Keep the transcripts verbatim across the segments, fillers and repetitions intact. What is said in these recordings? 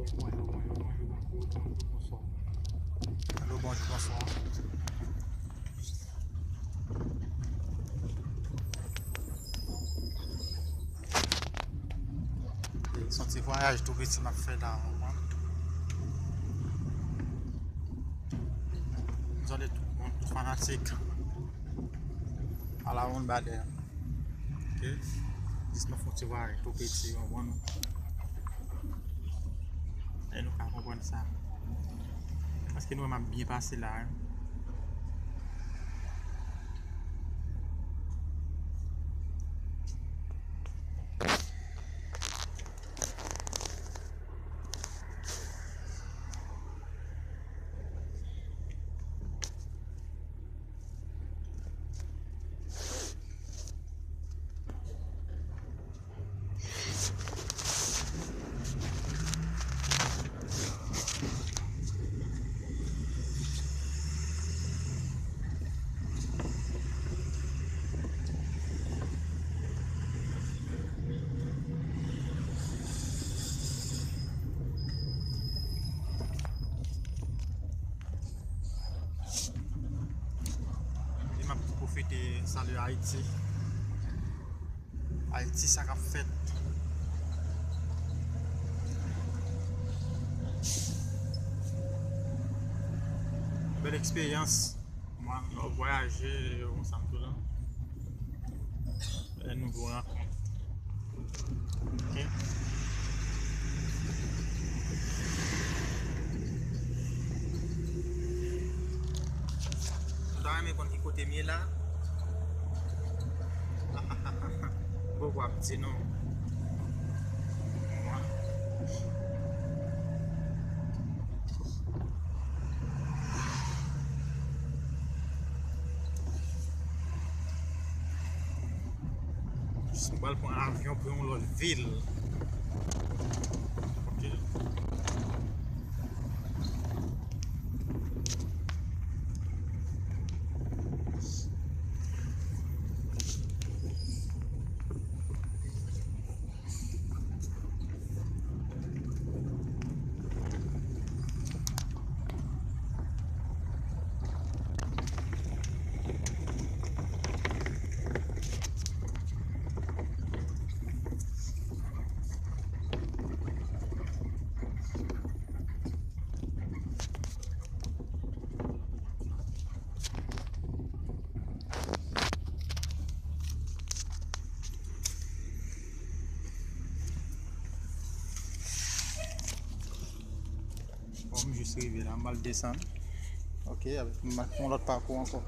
Bonjou, bonjou, bonjou, bonjou, bonjou, bonswa. Alo, bonjou, bonswa. E se yon ti vwayaj tou piti m ap fè la, w konprann? Désolé tout moun, tout fanatik. Ala moun badè. Ok? Jis nou fè yon ti vwayaj tou piti, w konprann? E nou ka konprann sa. Paske nou wè m ap byen pase la, wi. E m ap pwofite salye Ayiti. Ayiti, sa k ap fèt? Bèl eksperyans. Mwen, lè w vwayaje, konsa m tou la. Bèl nouvo rankont. Ok. Ou ta renmen konn ki kote m ye la? Bon, w ap di non. Jis m pral pran avyon pou yon lòt vil. Ok. Bon, m jis rive la, m pral desann. Ok, avèk m ap fè yon lòt pakou ankò.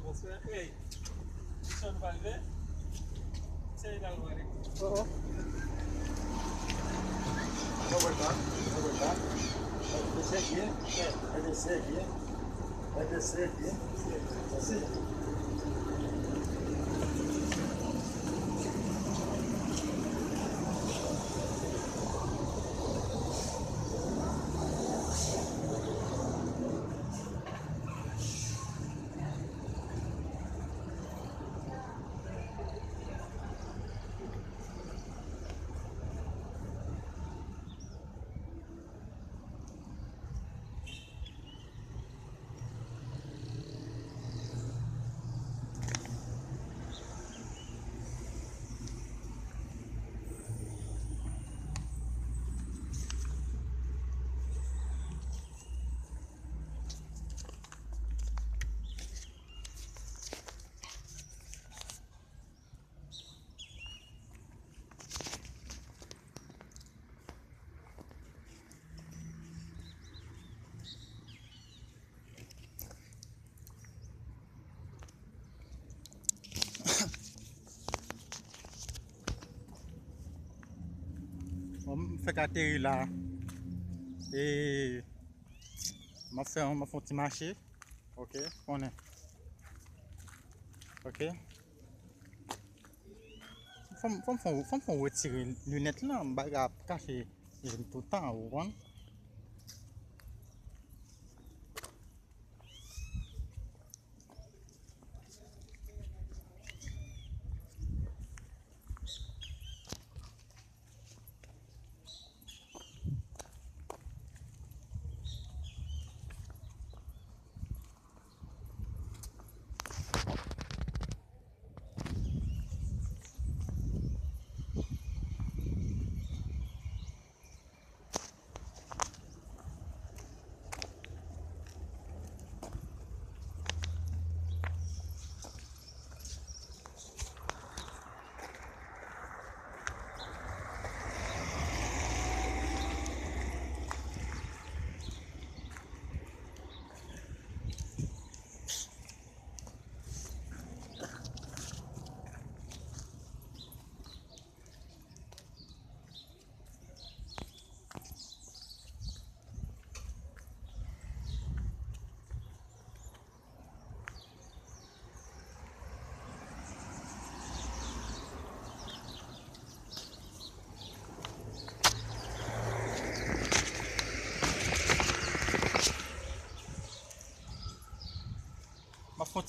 Bonswa. Hey. Misye, nou pa rive? Se li la, nou ale. Oh, oh. Mwen wè pa, mwen wè pa. Mwen wè pa. Mwen wè pa. Mwen wè pa. Bon, m fèk ateri la. E m ap fè, m ap fè yon ti mache. Ok, konnen. Ok. Fò m, fò m, fò m, fò m fè w retire linèt lan, m pa ka ap kache je m toutan, ou konprann?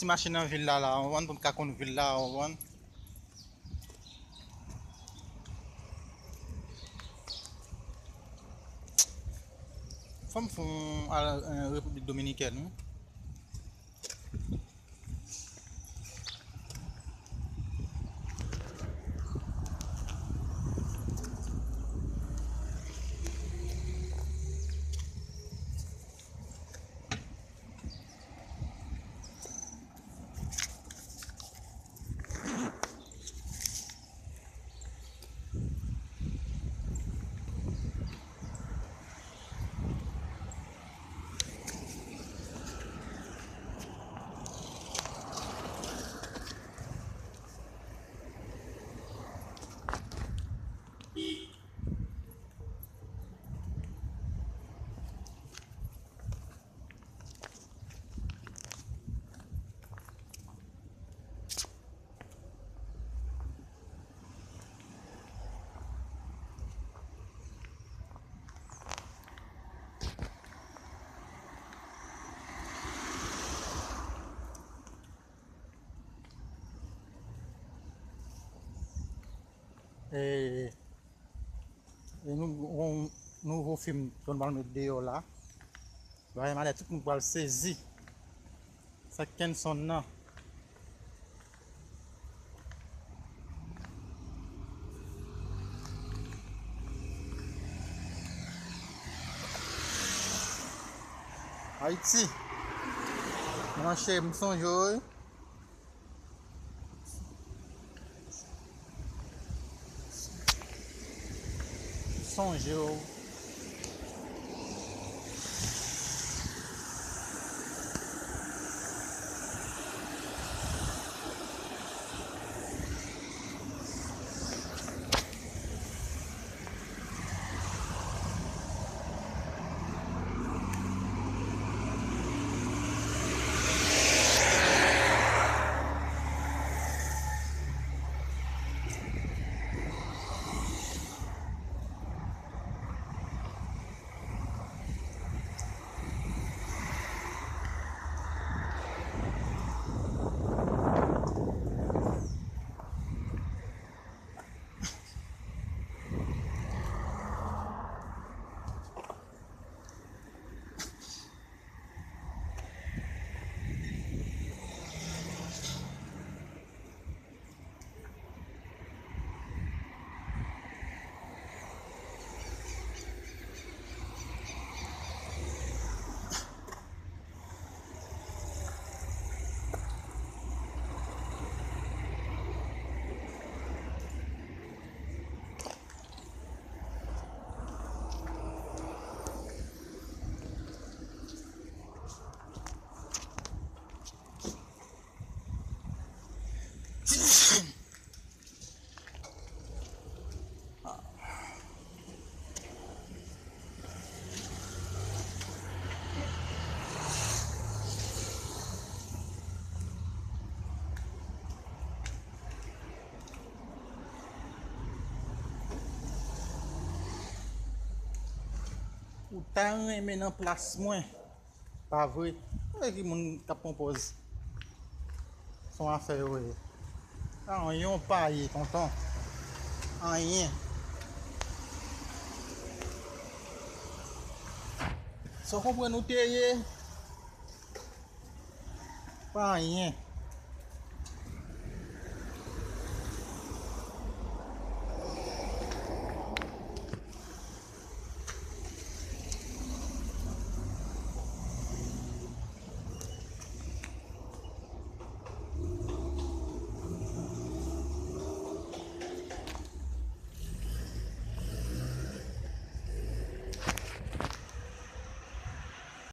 ti mache nan vil la, la, w konprann, pou m ka konn vil la, w konprann. Fò m fon al, eh, Repiblik Dominikèn, wi. E, e nou gon nouvo fim ke nou pral met deyò la. Bagay malè, tout moun pral sezi. Sa k Kenson nan. Ayiti. Monchè, m sonje w, wi. Sonje w. Ou ta renmen nan plas mwen? Pa vre? Gade ki moun k ap pran pòz. Se yon afè yo ye. Anyen w pa ye, tonton. Anyen. Sa w konprann ou te ye? Pa anyen.